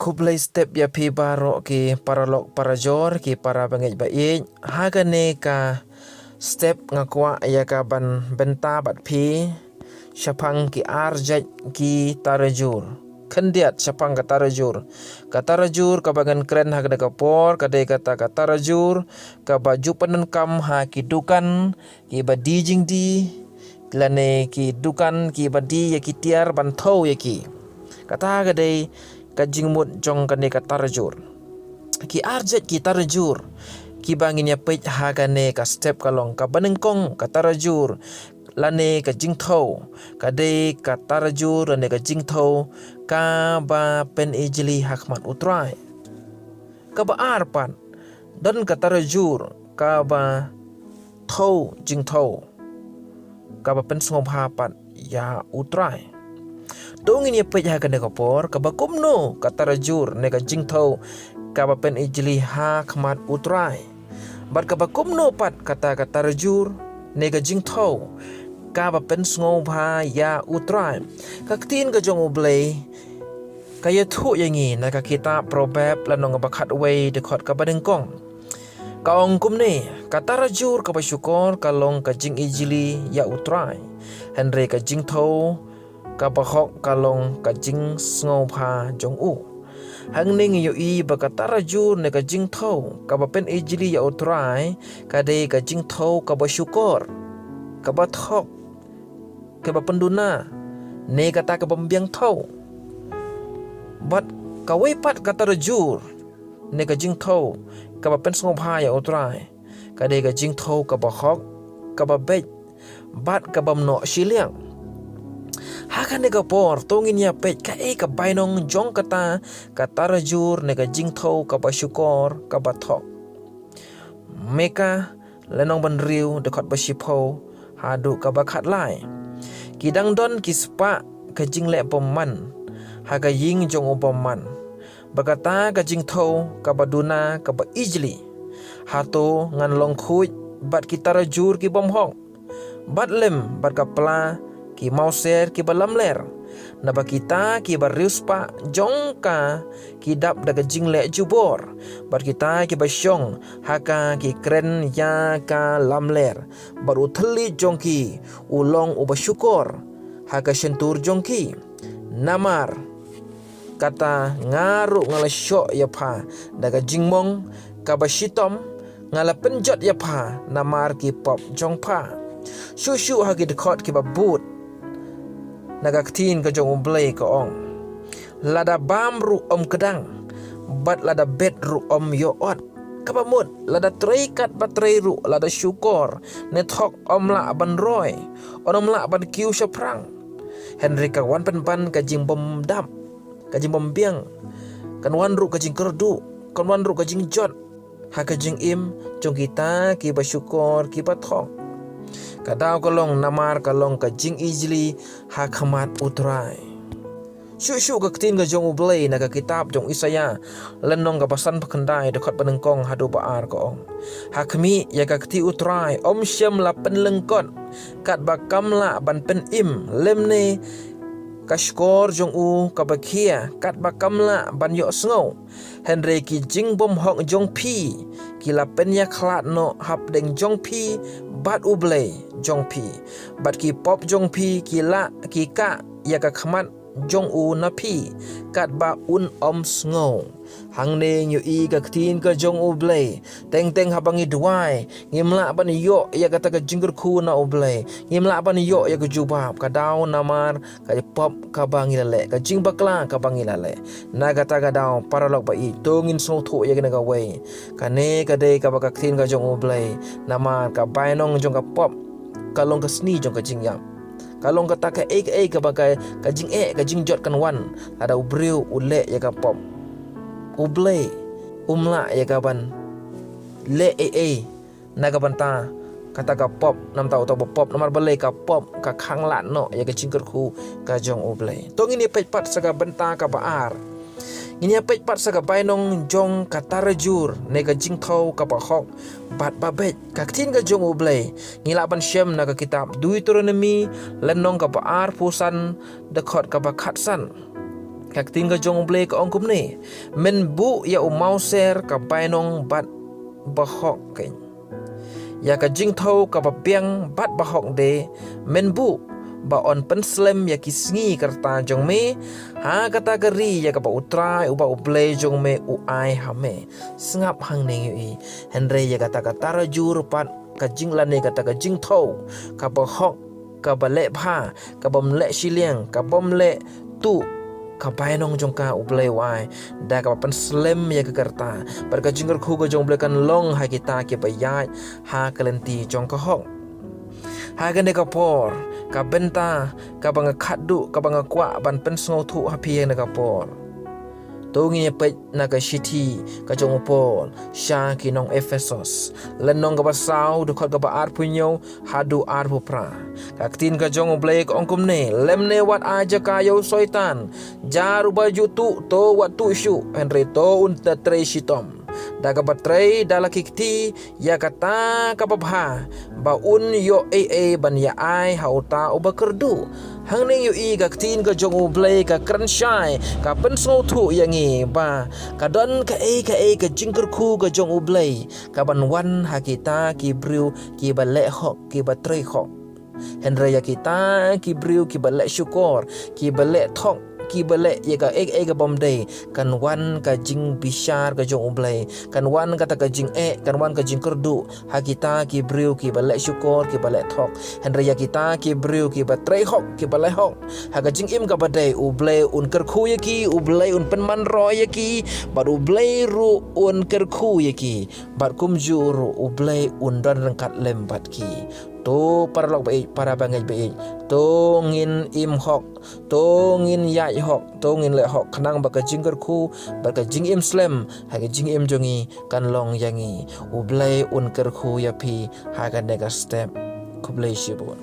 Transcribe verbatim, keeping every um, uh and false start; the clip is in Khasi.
Khublei step ïa phi baroh ki paralok parajor, ki para bangeit ba ïeit. Ha kane ka step nga kwah ïa ka ban bynta bad phi shaphang ki ar jait ki tarajur. Khyndiat, shaphang ka tarajur. Ka tarajur kaba ngan kren ha kane ka por ka dei kata ka tarajur kaba ju pyndonkam ha ki dukan kiba die jingdie, lane ki dukan kiba die ïa ki tiar ban thew ïa ki. Kata ka dei ka jingmut jong kane ka tarajur. Ki ar jait ki tarajur kiba ngin ïa peit ha kane ka step ka long, kaba nyngkong ka tarajur lane ka jingthew, ka dei ka tarajur lane ka jingthew kaba pynijli ha khmat U Trai. Kaba ar pat, don ka tarajur kaba thew jingthew kaba pynsngewbha pat ïa U Trai. To ngin ïa peit ha kane ka por kaba kumno ka tarajur ne ka jingthew kaba pynijli ha khmat U Trai, bad kaba kumno pat kata ka tarajur ne ka jingthew kaba pynsngewbha ïa U Trai. Ka ktien ka jong U Blei ka ïathuh ïa ngi na ka kitab Proverb lynnong ba khatwei dkhot kaba nyngkong. Ka ong kumne, ka tarajur kaba shukor ka long ka jingijli ïa U Trai, hynrei ka jingthew kaba hok ka long ka jingsngewbha jong u. Hangne ngi ïohi ba ka tarajur ne ka jingthew kaba pynijli ïa U Trai ka dei ka jingthew kaba shukor, kaba thok, kaba pynduna, ne kata kaba ym biang thew. Bad kawei pat ka tarajur ne ka jingthew kaba pynsngewbha ïa U Trai ka dei ka jingthew kaba hok, kaba beit, bad kaba ym noh shiliang. Ha kane ka por to ngin ïa peit kaei ka bainong jong kata ka tarajur ne ka jingthew kaba shukor, kaba thok. Mika lynnong ba hynriew dkhot ba shiphew haduh kaba khatlai. Ki dang don ki spah ka jingleh bymman ha ka ïing jong u bymman, bad kata ka jingthew kaba duna kaba ijli. Hato ngan long khuid bad ki tarajur ki bym hok, bad lem bad ka pla ki mawser kiba lamler? Naba kita kiba riewspah jong ka ki dap da ka jingleh jubor, bad kita kiba shong ha ka ki kren ïa ka lamler. Bad u thylliej jong ki u long uba shukor ha ka shyntur jong ki. Namar kata nga ruh nga la shoh ïa pha da ka jingmong kaba shitom, nga la pynjot ïa pha namar ki pop jong pha. Shuh shuh ha ki dkhot kiba bud, na ka ktien ka jong U Blei ka ong, lada bam ruh ym kdang, bad lada bet ruh ym ïoh ot. Kaba mut, lada trei katba trei ruh, lada shukor ne thok, ym lah ban roi, ym lah ban kiew shaphrang. Hynrei ka wan pynban ka jingbymdap, ka jingbymbiang, kan wan ruh ka jingkyrduh, kan wan ruh ka jingjot ha ka jingim jong kita kiba shukor, kiba thok. Ka daw ka long namar ka long ka jingijli ha khmat U Trai. Shuh shuh ka ktien ka jong U Blei na ka kitab jong Isaïah lynnong kaba sanphew khyndai dkhot ba nyngkong haduh ba ar ka ong, ha khmih ïa ka kti U Trai ym shym la pynlyngkot, katba kam lah ban pynim, lymne ka shkor jong u kaba khia, katba kam lah ban ïohsngew. Hynrei ki jingbymhok jong phi ki la pynïakhlad noh hapdeng jong phi bad U Blei jong phi, bad ki pop jong phi ki la ki kah ïa ka khmat jong u na phi, katba un ym sngew. Hangne ngi ïohi ka ktien ka jong U Blei, teng teng haba ngi duwai ngim lah ban ïoh ïa kata ka jingkyrkhu na U Blei, ngim lah ban ïoh ïa ka jubab, ka daw namar ka pop kaba ngi la leh, ka jingbakla kaba ngi la leh. Na kata ka daw paralok ba ïeit, to ngin sngewthuh ïa kane kawei. Kane ka dei kaba ka ktien ka jong U Blei, namar ka bainong jong ka pop ka long ka sni jong ka jingïap. Ka long kata kaei kaei kaba ka, ka jingeh, ka jingjot kan wan lada u briew u leh ïa ka pop. U Blei um lah ïa ka ban leh ei ei na ka bynta kata ka pop, namar uta uba pop, namar balei? Ka pop ka khanglad noh ïa ka jingkyrkhu ka jong U Blei. To ngin ïa peit pat sa ka bynta kaba ar. Ngin ïa peit pat sa ka bainong jong ka tarajur ne ka jingthew kaba hok bad ba beit. Ka ktien ka jong U Blei ngi lah ban shem na ka kitab Deuteronomi lynnong kaba arphew san dkhot kaba khatsan. Ka ktien ka jong U Blei ka ong kumne: Men buh ïa u mawser ka bainong bad bahok keiñ. Ïa ka jingthew kaba biang bad bahok de men buh, ba yn pynslem ïa ki sngi ka rta jong me ha kata ka ri ïa kaba U Trai uba U Blei jong me u ai ha me. Sngap hangne ïohi. Hynrei ïa kata ka tarajur pat ka jinglan ïa kata ka jingthew kaba hok, kaba leh bha, kabym leh shiliang, kabym leh tuh, ka bainong jong ka U Blei u ai da kaba pynslem ïa ka rta. Bad ka jingkyrkhu ka jong U Blei kan long ha kita kiba ïaid ha ka lynti jong ka hok. Ha kane ka por, ka bynta kaba nga khatduh, kaba nga kwah ban pynsngewthuh ha phi ha kane ka por, to ngin ïa peit na ka shithi ka jong u Paul sha ki nong Ephesos, lynnong kaba saw, dkhot kaba arphew hynñiew haduh arphew phra. Ka ktien ka jong U Blei ka ong kumne: Lymne wat ai jaka ïa u Soitan, jar uba ju tuh, to wat tuh shuh, hynrei to un da trei shitom da kaba trei da la ki kti ïa kata kaba bha, ba un ïoh ei ei ban ïa ai ha uta uba kyrduh. Hangne ïohi, ka ktien ka jong U Blei ka kren shai, ka pynsngewthuh ïa ngi ba ka don kaei kaei ka jingkyrkhu ka jong U Blei kaban wan ha kita ki briew kiba leh hok, kiba trei hok. Hynrei ïa kita ki briew kiba leh shukor, kiba leh thok, kiba leh ïa kaei kaei kabym dei, kan wan ka jingbishar ka jong U Blei, kan wan kata ka jingeh, kan wan ka jingkyrduh ha kita ki briew kiba leh shukor, kiba leh thok. Hynrei ïa kita ki briew kiba trei hok, kiba leh hok ha ka jingim kaba dei, U Blei un kyrkhu ïa ki, U Blei un pynman roh ïa ki, bad U Blei ruh un kyrkhu ïa ki, bad kumjuh ruh U Blei un don ryngkat lem bad ki. To paralok ba ïeit, para bangeit ba ïeit, to ngin im hok, to ngin ïaid hok, to ngin leh hok, khnang ba ka jingkyrkhu bad ka jingim slem ha ka jingim jong ngi kan long ïa ngi. U Blei un kyrkhu ïa phi ha kane ka step. Khublei shibun.